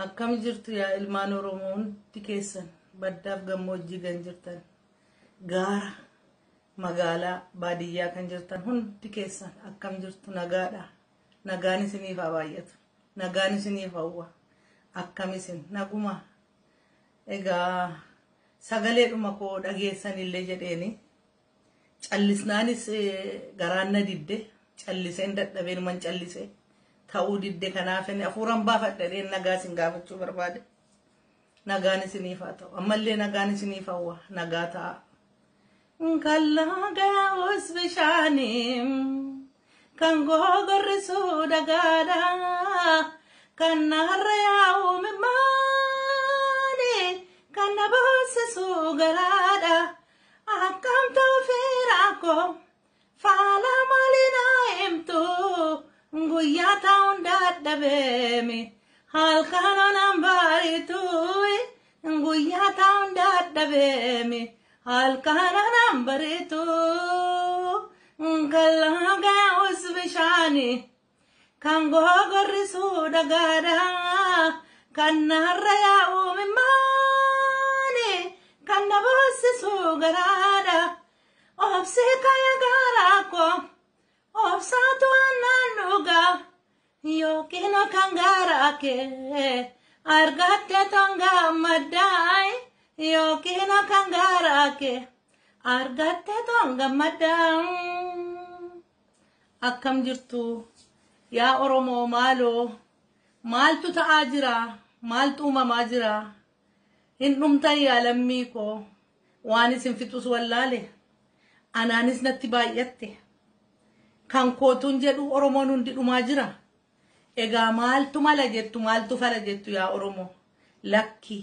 Akkam jirtu yaa ilmaan Oromoo hundi keessan baddaaf gammoojjii kan jirtan gaara magaalaa baadiyyaa kan jirtan hundi keessan akkam jirtu nagaadha. Nagaan isiniif haa baay'atu. Nagaan isiniif hawwa. Akkam isin naguma. Egaa sagaleedhuma koo dhageessan illee jedheeni callisnaanis garaan na didde calliseen dadhabeen man callisee ta'uu didde kanaaf inni hafuuran baafadhadheen nagaa isin gaafachuu barbaade. Nagaan isiniif haa ta'u. Ammallee nagaan isiniif hawwa. Nagaa ta'a. Kan laga bishaanii kan gogorrisu dhagaadha kan narra yaa'u mimmaani kan na boosisu garaadha akkam ta'u fiiraako faala maaliin himtu guyyaa ta'uun dadhabeemi halkan onan baaritu guyyaa ta'uun dadhabeemi halkan onan baritu kan laga bishaanii kan gogorrisu dhagaadha kan narra yaa'u mimmaani kan na boosisu garaadha obsi kaya garaako obsaatu aannan dhugaa yookiin kan garaa kee argatte tongammaddaay yookiin kan garaa kee argatte tongammaddaa. Akkam jirtu yaa Oromoo maaloo maaltu ta'aa jira maaltu uumamaa jira hin dhumtan yaa lammii koo waan isin fixus wallaale anaanis natti baay'atte kan kootuun jedhu Oromoon hundi dhumaa jira. Egaa maaltu mala jettu maaltu fala jettu yaa Oromoo lakki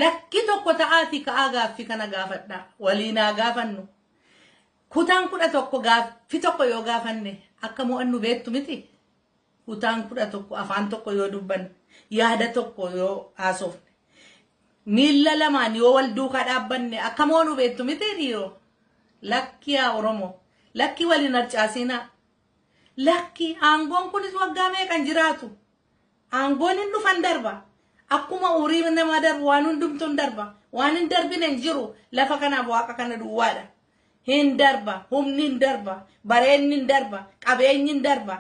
lakki tokko ta'aati ka'aa gaaffii kana gaafadha waliin haa gaafannu. Kutaan 11 gaaffii tokko yoo gaafanne akka mo'annu beektu miti. Kutaan 11 afaan tokko yoo dubbanne yaada tokko yoo haasofne miilla lamaan yoo wal duukaa dhaabbanne akka mo'annu beektu miti dhiiroo. Lakki yaa Oromoo lakki waliin harcaasinaa. Lakki aangoon kunis waggaa meeqan jiraatu. Aangoon hin dhufan darba. Akkuma umurii namaa darbu waan hundumtuu hin darba. Waan hin darbine hin jiru lafa kanaaf waaqa kana duwwaadha. Hin darba, humni hin darba, bareenni hin darba, qabeenyi hin darba,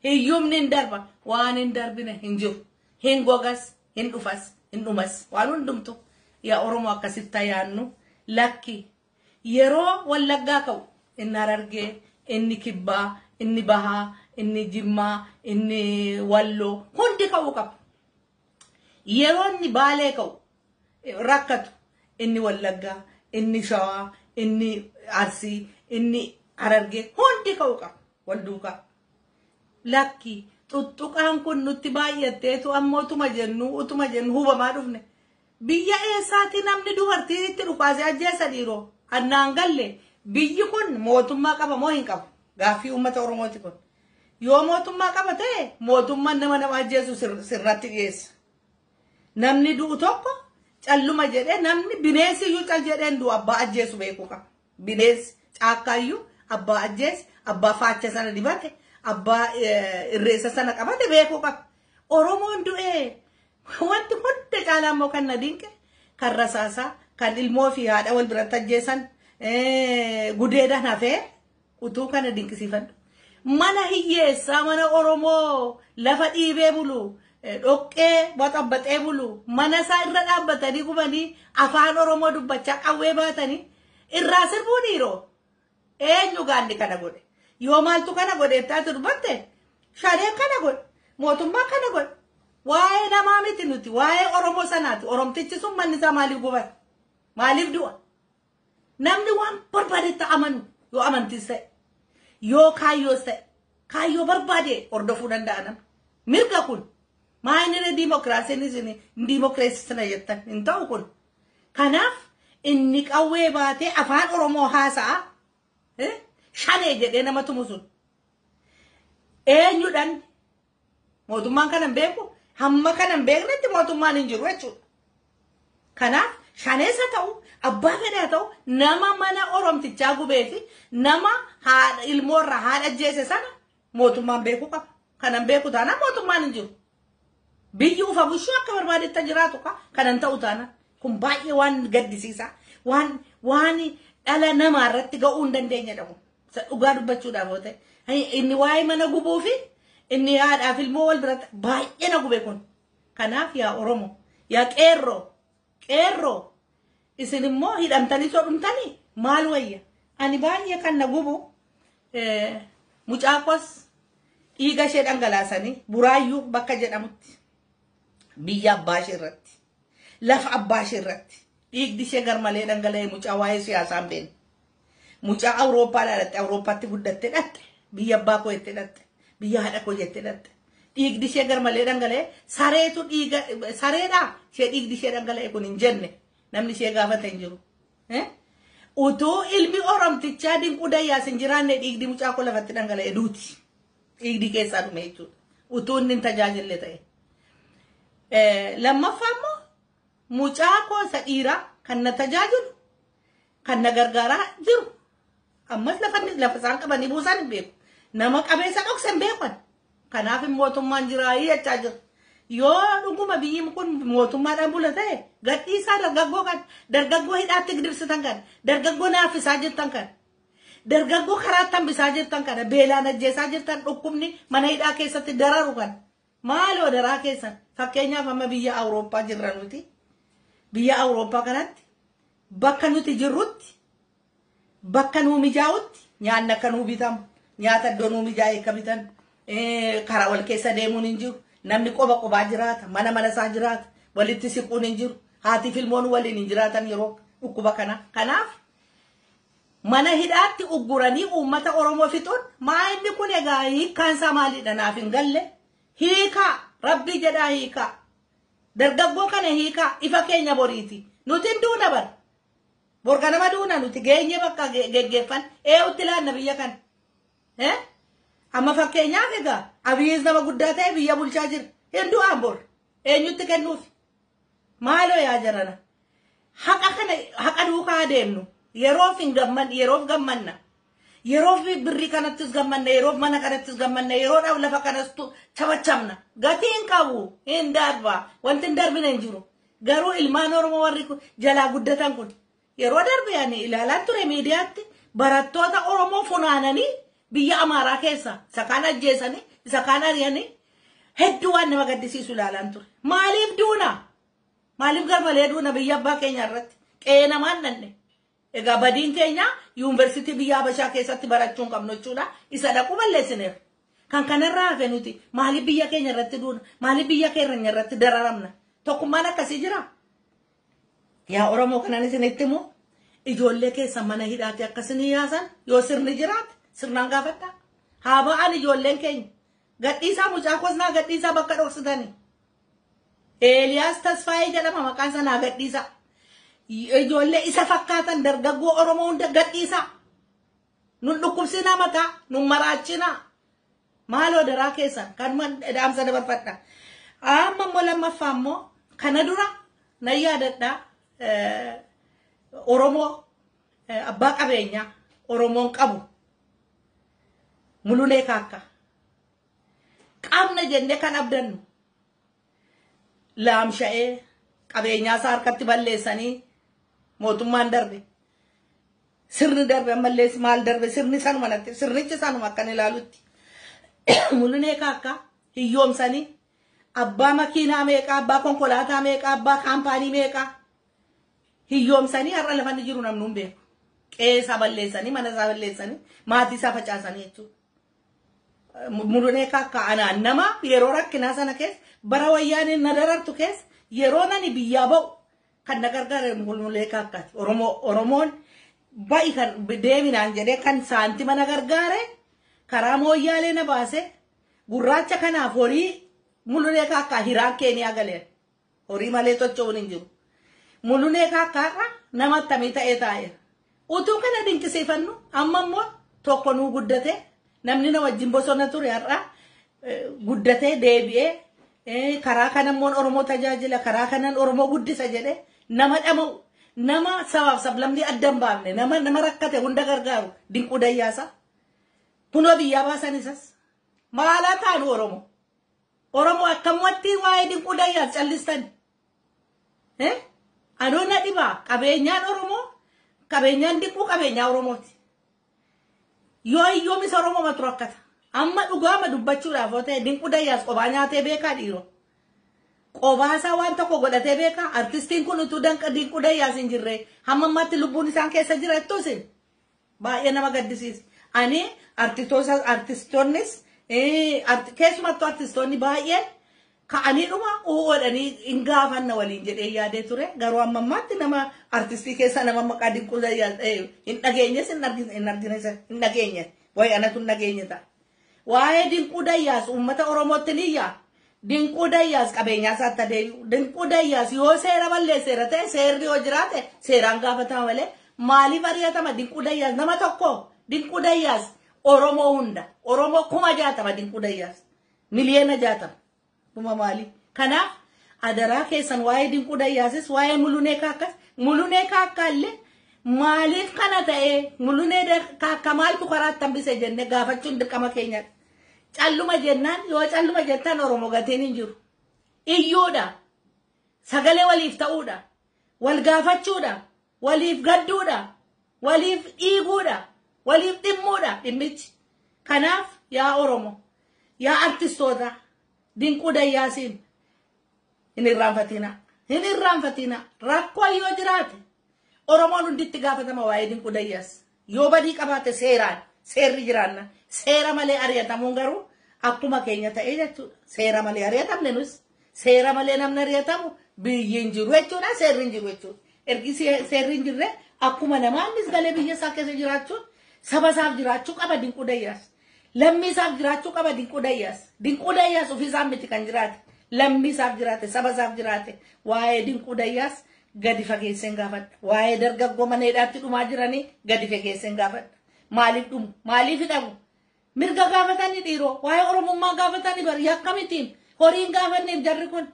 hiyyumni hin darba, waan hin darbine hin jiru. Hin gogas, hin dhufas, hin dhumas. Waan hundumtu yaa Oromoo akkasitti yaannu lakki yeroo Wallaggaa ka'u inni Harargee, inni Kibbaa, inni Bahaa, inni Jimmaa, inni Walloo hundi ka'uu qaba. Yeroo inni Baalee ka'u rakkatu inni Wallaggaa, inni Shawaa, inni Arsii, inni Harargee hundi ka'uu qaba wal duukaa. Lakki tuttuqaan kun nutti baay'atteetu ammoo utuma jennu hubamaa dhufne. Biyya eessaati namni dubartii itti dhukaasee ajjeesa dhiiroo? Annaan galle biyyi kun mootummaa qaba moo hin qabu? Gaaffii uummata Oromooti kun. Yoo mootummaa qaba ta'e mootummaan nama nama ajjeesu sirratti dhiyeessa. Namni du'u tokko calluma jedhee namni bineensi iyyuu cal jedheen du'u abbaa ajjeesu beekuu qaba. Bineensi caakkaayyuu abbaa ajjeese, abbaa faacha sana dibate, abbaa irreessa sana qabate beekuu qaba. Oromoon du'ee wanti hunda caalaa immoo kan na dinqe kan rasaasaa kan ilmoo fi haadha wal biratti ajjeesan gudeedhaan hafee utuu kana dinqisiifadhu. Mana hiyyeessaa mana Oromoo lafa dhiibee bulu dhoqqee baxabbaxee bulu mana isaa irra dhaabbatanii gubanii afaan Oromoo dubbachaa qawwee baatanii irraa sirbuu dhiiroo eenyu gaanni kana godhe yoo maaltu kana godhe taatu dubbatte shaneen kana godhe mootummaa kana godhe waa'ee namaa miti nuti waa'ee Oromoo sanaati Oromtichi sun manni isaa maaliif gubate maaliif du'a namni waan barbaadetti amanu yoo amantiis ta'e yoo kaayyoos ta'e kaayyoo barbaade hordofuu danda'a namni mirga kun maayinira diimokiraasiin isin diimokiraasii jettan hin ta'u kun kanaaf inni qawwee baatee afaan Oromoo haasa'a shanee jedhee nama tumu sun eenyudhaan mootummaan kana hin beeku hamma kana hin beeknetti mootummaan hin jiru jechuudha. Kanaaf shaneessa ta'u abbaa fedhaa ta'u nama mana Oromtichaa gubee fi nama haadha ilmoorraa haadha ajjeese sana mootummaan beekuu qaba. Kana hin beeku taanaan mootummaan hin jiru. Biyyi ufa bushuu akka barbaadetti jiraatu kanan ta'u taana. Kun baay'ee waan gaddisiisaa. Waan dhala namaa irratti ga'uu hin dandeenyedha kun. Dhugaa dubbachuudhaaf yoo ta'e. Inni waa'ee mana gubuu fi inni haadhaaf ilmoo wal biratti baay'ee na gube kun. Kanaaf yaa Oromoo, yaa qeerroo, qeerroo isin immoo hidhamtanii sodhumtanii maal wayya? Ani baay'ee kan na gubu mucaa koos dhiiga ishee dhangalaasanii Buraayyuu bakka jedhamutti biyya abbaa ishee irratti lafa abbaa ishee irratti dhiigdi ishee garmalee dhangala'ee mucaa waa'ee siyaasaa hin beekne. Mucaa Awurooppaa dhaalatte, Awurooppaatti guddattee dhatte, biyya abbaa koo jettee dhatte, biyya haadha koo jettee dhatte. Dhiigdi ishee garmalee dhangala'ee sareetu dhiiga sareedhaa ishee dhiigdi ishee dhangala'e kun hin jenne namni ishee gaafate hin jiru. Utuu ilmi Oromtichaa Dinquu Dayyaas hin jiraanne dhiigdi mucaa koo lafatti dhangala'e duuti. Dhiigdi keessaa dhume jechuudha. Utuu inni hin tajaajille ta'e. Lammaffaa immoo mucaa koo isa dhiiraa kan na tajaajilu kan na gargaaraa jiru ammas lafa isaan qabanii buusan hin beeku. Nama qabeessa dhokse hin beekan. Kanaaf mootummaan jiraayii jechaa jira. Yoo dhuguma biyyi kun mootummaadhaan bula ta'e gadhiisaa dargaggoo kan dargaggoo hidhaatti gidirsitan kan dargaggoo naaffisaa jirtan kan dargaggoo karaatti hambisaa jirtan kana beelaan ajjeesaa jirtan dhukkubni mana hidhaa keessatti dararu kan maaloo daraa keessan. Fakkeenyaaf amma biyya Awurooppaa jirra nuti. Biyya Awurooppaa kanatti bakka nuti jirrutti bakka nuu mijaa'utti nyaanni akka nuu bitamu nyaata iddoo nuu mijaa'e akka bitan karaa wal keessa deemuun hin jiru. Namni qoba qobaa jiraata, mana mana isaa jiraata, walitti siquun hin jiru, haatiif ilmoon waliin hin jiraatan yeroo dhukkuba kana. Kanaaf mana hidhaatti ugguranii uummata Oromoo fixuun maa inni kun egaa hiikkaan isaa maalidha naaf hin galle. Hiikaa, rabbii jedhaa hiikaa. Dargaggoo kana hiikaa, ifa keenya boriiti. Nuti hin duuna bara. Borga nama duuna nuti geenye bakka geggeeffan eewutti laanna biyya kana. Amma fakkeenyaaf egaa Abiyyiis nama guddaa ta'e biyya bulchaa jira. Hin du'aan bor. Eenyutti kennuuf? Maaloo yaa jarana. Haqa kana haqa duukaa adeemnu. Yeroof hin gamman, yeroof gammanna. Yeroof birrii kanattis gammanna, yeroof mana kanattis gammanna, yeroodhaaf lafa kanas chabachabna. Gatii hin qabu, hin darba. Wanti hin darbine hin jiru. Garuu ilmaan Oromoo warri jalaa guddatan kun yeroo darbe ani ilaalaa ture miidiyaatti barattoota Oromoo funaananii biyya Amaaraa keessa isa kaan ajjeesanii isa kaan ari'anii hedduu waan nama gaddisiisu ilaalaan ture. Maaliif duuna? Maaliif garmalee duuna biyya abbaa keenya irratti? Qe'ee namaan nanne. Egaa badiin keenya yuunivarsiitii biyya Habashaa keessatti barachuu hin qabnu jechuudha. Isa dhaquu balleessineera. Kan kanarraa hafe nuti maaliif biyya keenya irratti duuna? Maaliif biyya keenya irratti dararamna? Tokkummaan akkasii jira. Yaa Oromoo kanan isinitti himu ijoollee keessa mana hidhaatti akkasii yaasan yoo sirni jiraate sirnaan gaafadha. Haa ba'an ijoolleen keenya. Gadhiisaa mucaa kosnaa gadhiisaa bakka dhoksitanii. Eeliyaas Tasfaayee jedhama maqaan sanaa gadhiisaa. Ijoollee isa fakkaatan dargaggoo Oromoo hunda gadhiisaa. Nun dhukkubsinaa mataa, nun maraachinaa. Maaloo daraa keessan kanuma dhaamsa dabarfadha. Amma immoo lammaffaa immoo kana dura nan yaadadha Oromoo abbaa qabeenyaa Oromoon qabu Mululee Kaakka. Qabna jennee kan abdannu laamsha'ee qabeenyaa isaa harkatti balleessanii mootummaan darbe. Sirni darbe ammallee maal darbe sirni sanuma natti sirnichi sanuma akkan ilaalutti. Mululee Kaakka hiyyoomsanii abbaa makiinaa meeqaa, abbaa konkolaataa meeqaa, abbaa kaampaanii meeqaa hiyyoomsanii har'a lafa inni jiru namni hin beeku. Qe'ee isaa balleessanii, mana isaa balleessanii, maatii isaa facaasanii jechuudha. Mululee Kaakka anaan nama yeroo rakkinaa sana keessa bara wayyaaneen na darartu keessa yeroo nani biyyaa ba'u kan na gargaare Mululee Kaakkaati. Oromoon ba'i kan deeminaan jedhee kan saantima na gargaare karaa mooyyaalee na baase gurraacha kanaaf horii Mululee Kaakkaa hiraan Keeniyaa galeera. Horii malee socho'uun hin jiru. Mululee Kaakkaarra nama akkamii ta'ee taa'eera. Utuu kana dinqisiifannu amma immoo tokko nuu guddate namni na wajjin bosona ture har'a guddatee deebi'ee karaa kana immoo Oromoo tajaajila karaa kanan Oromoo guddisa jedhee nama dhama'u nama sabaaf sablamni adda hin baafne nama rakkate hunda gargaaru Dinquu Dayyaasa. Kunoo biyyaa baasan isas. Maalaa taanu Oromoo? Oromoo akkamumatti waa'ee Dinquu Dayyaas callistan? Adoo na dhibaa qabeenyaan Oromoo qabeenyaan Dinquu qabeenyaa Oromooti. Yoo iyyoomis Oromoo matu rakkata. Amma dhugaama dubbachuudhaaf yoo ta'e Dinquu Dayyaas qophaa nyaatee beekaa dhiiroo. Qobaasaa waan tokko godhatee beekaa artistiin kun utuu Dinquu Dayyaas hin jirre hamma ammaatti lubbuun isaan keessa jira jettuusin baay'ee nama gaddisiisa. Ani artistoonnis keessumattuu artistoonni baay'een ka'anii dhuma u'oodhanii hin gaafanna waliin jedhee yaadee ture. Garuu amma ammaatti nama artistii keessa nama maqaa Dinquu Dayyaas hin dhageenyes hin argines hin dhageenye. Wayi anatu hin dhageenye ta'a. Waa'ee Dinquu Dayyaas uummata Oromootti ni iyyaa. Dinquu Dayyaas qabeenyaa isaatti adeemu. Dinquu Dayyaas yoo seera balleesseera ta'e seerri yoo jiraate seeraan gaafatama malee maaliif ari'atama Dinquu Dayyaas nama tokko Dinquu Dayyaas Oromoo hunda Oromoo 60,000 Dinquu Dayyaas 60,000,000 dhuma maali? Kanaaf adaraa keessan waa'ee Dinquu Dayyaasis waa'ee Mulunee Kaakkas Mulunee Kaakkaa illee maaliif kana ta'e Mulunee Kaakkaa maaltu karaatti hambise jennee gaafachuun dirqama keenyadha. Calluma jennaan yoo calluma jettan Oromoo gatiin hin jiru. Iyyuudha. Sagalee waliif ta'uudha. Wal gaafachuudha. Waliif gadduudha. Waliif dhiiguudha. Waliif dhimmuudha dhimmichi. Kanaaf yaa Oromoo, yaa artistoota Dinquu Dayyaasiin hin irraanfatina. Hin irraanfatina. Rakkoo yoo jiraate Oromoon hunditti gaafatama waa'ee Dinquu Dayyaas. Yoo badii qabaate seeraan seerri jiraanna. Seera malee ari'atamuun garuu akkuma keenya ta'ee jechuudha. Seera malee ari'atamne nus seera malee namni ari'atamu biyyi hin jiru jechuudha. Seerri hin jiru jechuudha. Ergi seerri hin jirre akkuma namaannis galee biyya isaa keessa jiraachuun saba isaaf jiraachuu qaba Dinquu Dayyaas. Lammii isaaf jiraachuu qaba Dinquu Dayyaas. Dinquu Dayyaas ofii isaa miti kan jiraate. Lammii isaaf jiraate, saba isaaf jiraate. Waa'ee Dinquu Dayyaas gadi fageesseen gaafadha. Waa'ee dargaggoo mana hidhaatti dhumaa jiranii gadi fageesseen gaafadha. Maaliif dhumu? Maaliif hidhamu? Mirga gaafatanii dhiiroo waa'ee Oromummaa gaafatanii bari akkamitiin horiin gaafanneef jarri kun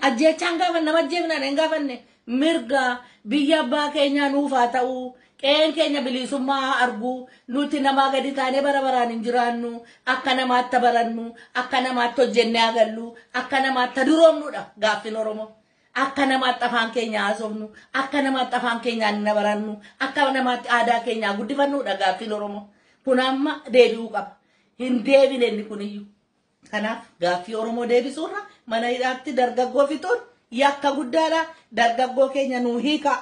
ajjeechaan gaafanne nama ajjeefnaan hin gaafanne mirga biyya abbaa keenyaa nuuf haa ta'u qe'een keenya bilisummaa haa argu nuti namaa gadi taanee bara baraan hin jiraannu akka namaatti barannu akka namaatti hojjennee agallu akka namaatti duroomnudha gaaffiin Oromoo. Akka namaatti afaan keenya haasofnu akka namaatti afaan keenyaan hin barannu akka namaatti aadaa keenya guddifannudha gaaffiin Oromoo. Kun amma deebi'uu qaba. Hin deebine inni kuniyyuu. Kanaaf gaaffii Oromoo deebisuurra mana hidhaatti dargaggoo fixuun yakka guddaadha. Dargaggoo keenya nuu hiika.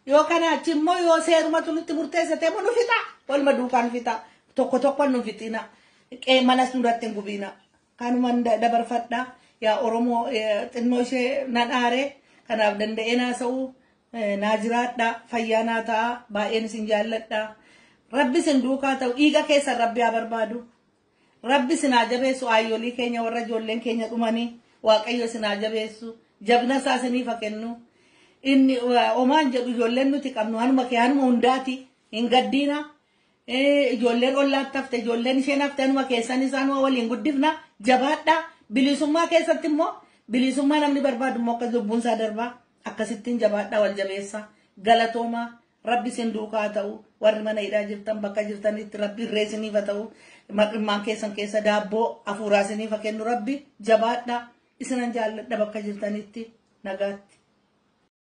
Yoo kana achi immoo yoo seerumatu nutti murteesse ta'e nu fixa. Waluma duukaan fixa. Tokko tokko nu fixina. Manas nurratti hin gubiina. Kanuma dabarfadha. Yaa Oromoo xinnoo ishee na dhaare. Kanaaf danda'ee naasa'u naa jiraadha. Fayyaa naa ta'a. Baay'een isin jaalladha. Rabbi isin duukaa ta'u dhiiga keessan Rabbi haa barbaadu. Rabbi isin haa jabeessu aayyoolii keenya warra ijoolleen keenya dhumanii Waaqayyo isin haa jabeessu. Jabina isaa isiniif haa kennu. Inni omaan jedhu ijoolleen nuti qabnu hanuma kee hanuma hundaati hin gaddiina. Ijoolleen ollaatti hafte ijoolleen isheen hafte hanuma keessan isaan waliin guddifna jabaadha. Bilisummaa keessatti immoo bilisummaa namni barbaadu immoo akka lubbuun isaa darbaa akkasittiin jabaadha wal jabeessa galatoomaa. Rabbi isin duukaa ta'u warri mana hidhaa jirtan bakka jirtanitti Rabbi irree isiniif haa ta'u maqimmaan keessan keessa daabboo hafuuraa isiniif haa kennu Rabbi jabaadha isinan jaalladha bakka jirtanitti nagaatti.